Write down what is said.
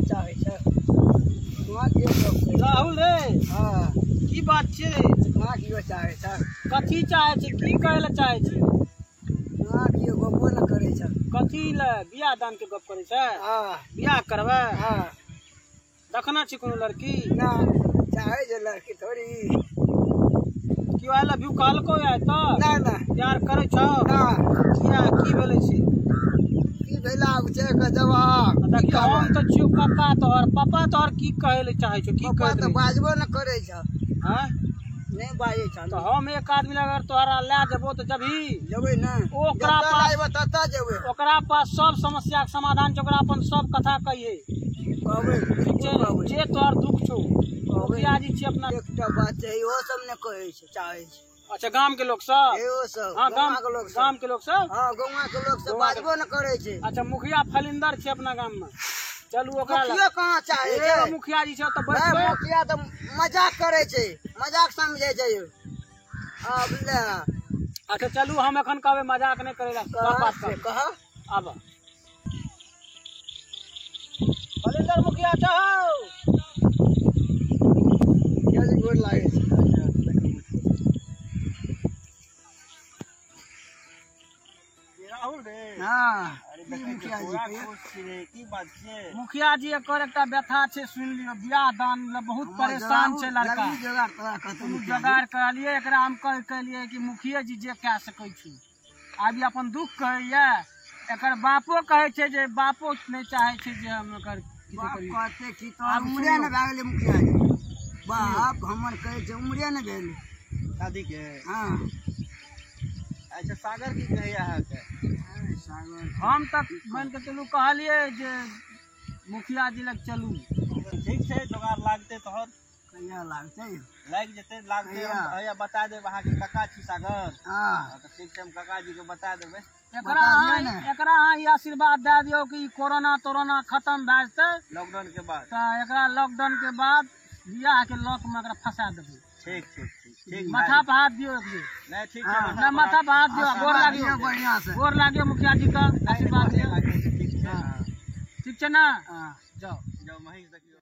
चाहे छै राहुल रे। हाँ। की बात छै? कहाँ कियो चाहे छै? कथी चाहे छै? की कहै लए चाहे छै? कहाँ कियो गपो न करै छै। कथी लए बियाह दान के गप करै छै? हाँ। बियाह करबै? हाँ। देखना छी कोनो लड़की? ना चाहे छै लड़की थोड़ी। कियो I love you कहलको या तऽ? ना ना। प्यार करै छौ? ना। किया, की भेलै छै? की भेला आब छै एकर जवाब। देखियौ हम तऽ छियौ कक्का तोहर, पापा तोहर की कहै लए चाहै छौ? की पापा कहैत तऽ रहै? बाजबो न करै छै। आँय? नहि बाजै छै। तऽ हम एक आदमी अगर तोहरा लए जेबो तऽ जबही? जेबै ने। ओकरा जतऽ पास लायब ततऽ जेबै। ओकरा पास सब समस्या के समाधान छै, ओकरा अपन सब कथा कहिए। कहबै। ठीक छै? कहबै। जे तोहर दुख छौ। कहबै। मुखिया जी छी अपना। एकटा बात छै, इहो सब ने कहै छै, चाहै छै। अच्छा, गाम के लोक सब? इहो सब। हाँ, गाम गौआँ के लोक सब। गाम के लोक सब? हाँ, गौआँ के लोक सब गौआँ के- बाजबो न करै छै। अच्छा, मुखिया फलिंदर छै अपना गाम में, चलू ओकरा लग। मुखियो कहाँ चाहै एगो छै? मुखिया जी छै तऽ भाय, बैठबै। मुखिया तऽ मजाक करै छै, मजाक समझै छै यौ। आब ले। अच्छा चलू, हम एखन कहबै मजाक नहि करै लए, सब बात कह कहबै। कह। आब फलिंदर मुखिया चाहो। मुखिया जी गोर लागै छै। राहुल रे। हाँ। अरे की देखै मुखिया छियै जी पूरा कहियौ? खुश छी रे, की बात छियै? मुखिया जी एकर एकटा व्यथा छै, सुनि लियौ। बियाह दान लए बहुत परेशान छै लड़का। जल्दी जोगाड़ तोरा कहतौ कोनो मुखिया जी। जोगाड़ कहलियै एकरा, हम कह कहलियै कि मुखिये जी जे कए सकै छै। आब ई अपन दुख कहैया, एकर बापो कहै छै जे बापो नहि चाहै छै जे हम एकर किछो बाप करी। कहते कि तोहर आब उम्रे सुनियौ। ने भए गेलै मुखिया जी। बाप हमर कहै छै उम्रे ने भेलै। शादी के? हाँ। अच्छा, सागर की कहैया अहाँके? अरे सागर। हम तऽ मानि कऽ चलू कहलियै जे मुखिया जी लग चलू। ठीक छै, जोगाड़ लागतै तोहर। कहिया लागतै? लागि जेतै, लागतै। कहिया? हम हैया बता देब, अहाँके काका छी सागर। हाँ। हाँ, तऽ ठीक छै, हम काका जी के बता देबै। एकरा बता दियौ अहाँ ने। एकरा अहाँ ई आशीर्वाद दए दियौ कि ई कोरोना तोरोना खतम भए जेतै लॉकडाउन के बाद तऽ एकरा लॉकडाउन के बाद बियाह के लॉक में एकरा फंसा देबै। ठीक ठीक ठीक ठीक। माथा पर हाथ दियौ एक बेर। नहीं ठीक छै। हाँ। ना, माथा पर हाथ दियौ, गोर आशीर्वाद लागियौ। दियौ बढ़िआँ से। गोर लागियौ मुखिया जी का, आशीर्वाद दियौ। ठीक छै। ठीक छै ना? हाँ। जाओ। जाओ महीष देखियौ।